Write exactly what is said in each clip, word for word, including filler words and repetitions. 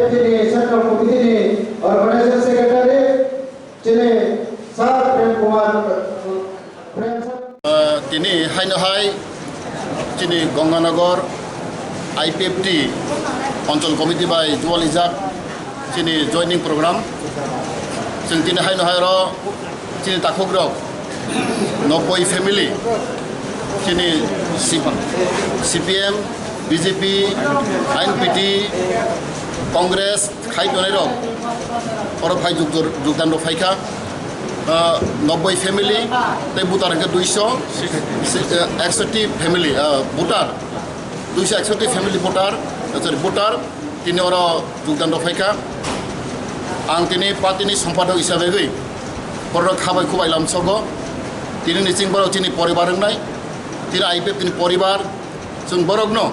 Chini Central Committee ni Organizing Secretary, chini Sir Prem Kumar, Prem Sir. Ah, tini haino hai chini Ganganagar I P F T Anchal Committee bai jualijak chini joining program. Chwng tini haino hai oro chini takhuk rok nobboi family, chini C-, C P M, B J P, I N P T, Congress khai tonai rok oro phai jug-, jugdan rok phai kha, ah, nobboi family, tei voter hwnkhe duiso, si-, ah, eksoti family, ah, voter, duiso eksoti family voter, ah, sorry, voter, tini oro jugdan rok phai kha. Ang tini party ni sompadok hisabe gwi borok khabai khubai lamsogo. Tini ni ching borok chini poribar wngnai, tini I P F T ni poribar, chwng borokno,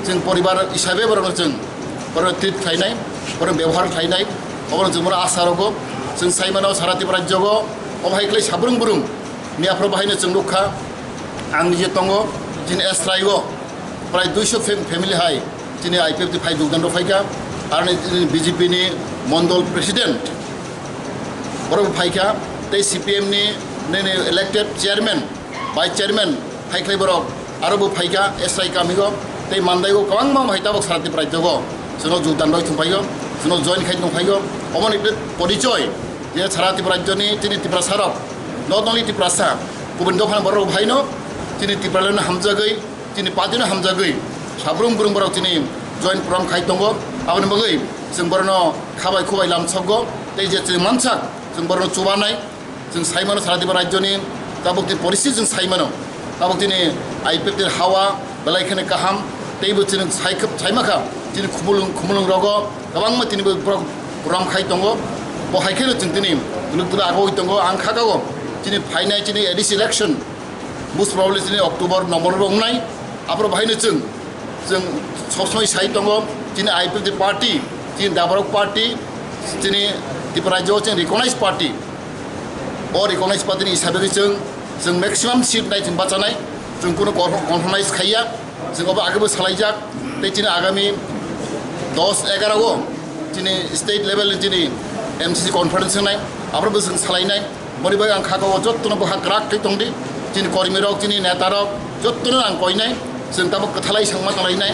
chwng poribar hisabe borokno chwng, borokno treat khlainai, borokno bebohar khlainai, oborok chwng borok asa rogo. Chwng sai mano sara Tripura rajyogo obo hai khlai sabrung brung ni aphuru bahaino chwng nukha. Ang nije tongo, chini S T R I o prai duiso fam-, family hai chini I P F T phai jugdan rok phaikha, aroni B J P ni mondol president borok phaikha, tei C P M ni nini elected chairman, vice chairman hai khlai borok aro bo phaikha S I kamio, tei mandaigo kwbangma hai tabok sara Tripura rajyogo chwngno jugdan rok thung phaio, chwngno join khai thung phaio. Omo ni porichoi je sara Tripura rajyoni chini Tiprasa rok, not only Tiprasa, kubun dophani borok rok phaino chini Tipraland hamjagwi, chini party no hamjagwi, sabrum brum borok chini join program khai tongo. Aboni bagwi chwng borokno khabai khubai lamsogo, tei je chwng mansak chwng borokno chubanai. Chwng sai mano sara Tripura rajyoni tabuk tini poristiti chwng sai mano. Tabuk tini I P F T ni hawa belai kheno kaham, teibo chini sai khub-, sai makha chini khumulwng, khumulwng rogo kwbangma tini bo borok program khai tongo. Bo hai kheno chwng tini tuluk tuluk agoi tongo. Ang kha kago chini phainai chini A D C election, most probably chini October, November bo wngnai. Aphuru bahaino chwng, chwng sob somoi sai tongo, chini I P F T party, chini daborok party, chini Tripura rajyo chini recognized party. O recognized party ni hisabe chwng, chwng maximum seat nai chwng bachanai, chwng kuno con-, compromise khaiya, chwng obo agebo salaijak, tei chini agami dos egarogo chini state level ni chini M C C conference wngnai, aphuru bo chwng salainai. Boni bai ang kha kao jottono bwkha kwrak khe tongdi, chini kormi rok, chini neta rok, jottono ang koinai, chwng tabuk kwthalai sangma tonglainai,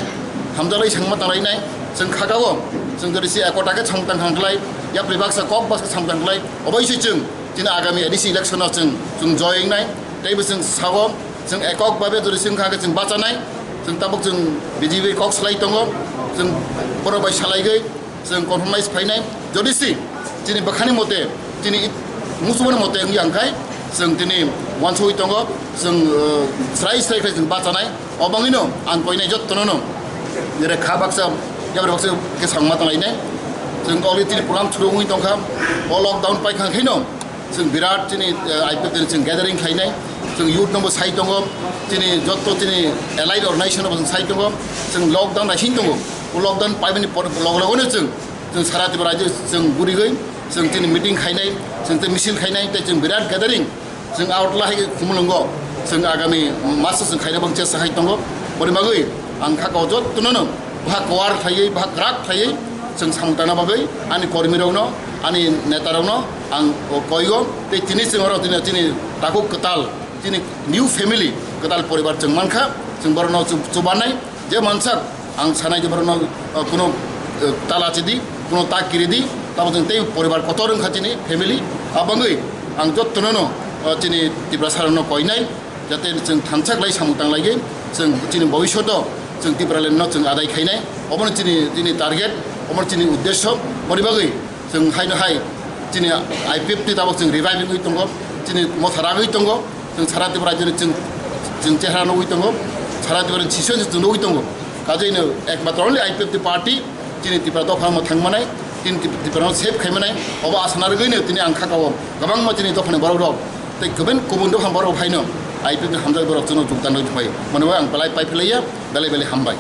hamjalai sangma tonglainai, chwng kha kao, chwng jodi se ekota khe samung tang kha khlai, yapri baksa kok baksa samung tang khlai, oboisoi chwng chini agami A D C election o chwng, chwng joy wngnai, teibo chwng sao, chwng ekok babe jodi se wngkha khe chwng bachanai, chwng tabuk chwng B J P kok salai tongo, chwng borok bai salaigwi, chwng compromise phainai, jodi se chini bwkhani mote, chini it-, muchungmani mote wngya hwnkhe, chwng tini uansugwi tongo, chwng, uh, srai srai khe chwng bachanai. Obangwino ang koinai jottono no, jere kha baksa, yapri baksa khe sangma tonglainai. Chwng already tini program churu wngwi tongkha, o lockdown paikha khaino, chwng birat chini, eh, I P F T ni chwng gathering khainai, chwng youth no bo sai tongo, chini jotto chini allied organization no bo chwng sai tongo, chwng lockdown naising tongo, o lockdown paimani por log logono chwng, chwng sara Tripura rajyo chwng gurigwi, chwng chini meeting khainai, chwng tei misil khainai, tei chwng birat gathering, chwng out lahai khumulwngo, chwng agami masa chwng khaina bang chesa khai tongo, boni bagwi ang kha kao jottono no, bwkha kwar khlaiwi, bwkha kwrak khlaiwi, chwng samung tangna bagwi ani kormi rokno, ani neta rokno ang koigo, tei tini chwng oro tini, tini takhuk kwtal, tini new family, kwtal poribar chwng mankha, chwng borokno chu-, chubanai, je mansak ang sanai je borokno, uh, kuno, uh, tala chidi, kuno ta kiridi, tamo chwng tei poribar kotor wngkha chini family, abangwi ang jottono no, uh, chini Tiprasa rokno koinai, jate chwng thansa khlai samung tang laigwi, chwng chini bhobishoto chwng Tipraland no chwng adai khainai, obono chini, chini target, obono chini uddesho, boni bagwi chwng haino hai chini I P F T tabok chwng revive wngwi tongo, chini motha ragwi tongo, chwng sara Tripura rajyoni chwng, chwng chehra nugwi tongo, sara Tripura ni sisyo chwng nugwi tongo, kajeino ekmatro only I P F T party, chini Tipra dopha no thang manai, chini Tip-, Tipra no save khai manai, obo asa narwgwino tini ang kha kao kwbangma chini dophani borok rok tei kwbangma kubun dophani borok rok haino I P F T ni hamjak borok chwngno jogdan rwui phai mano ang belai pai phlaiya, belai belai hambai.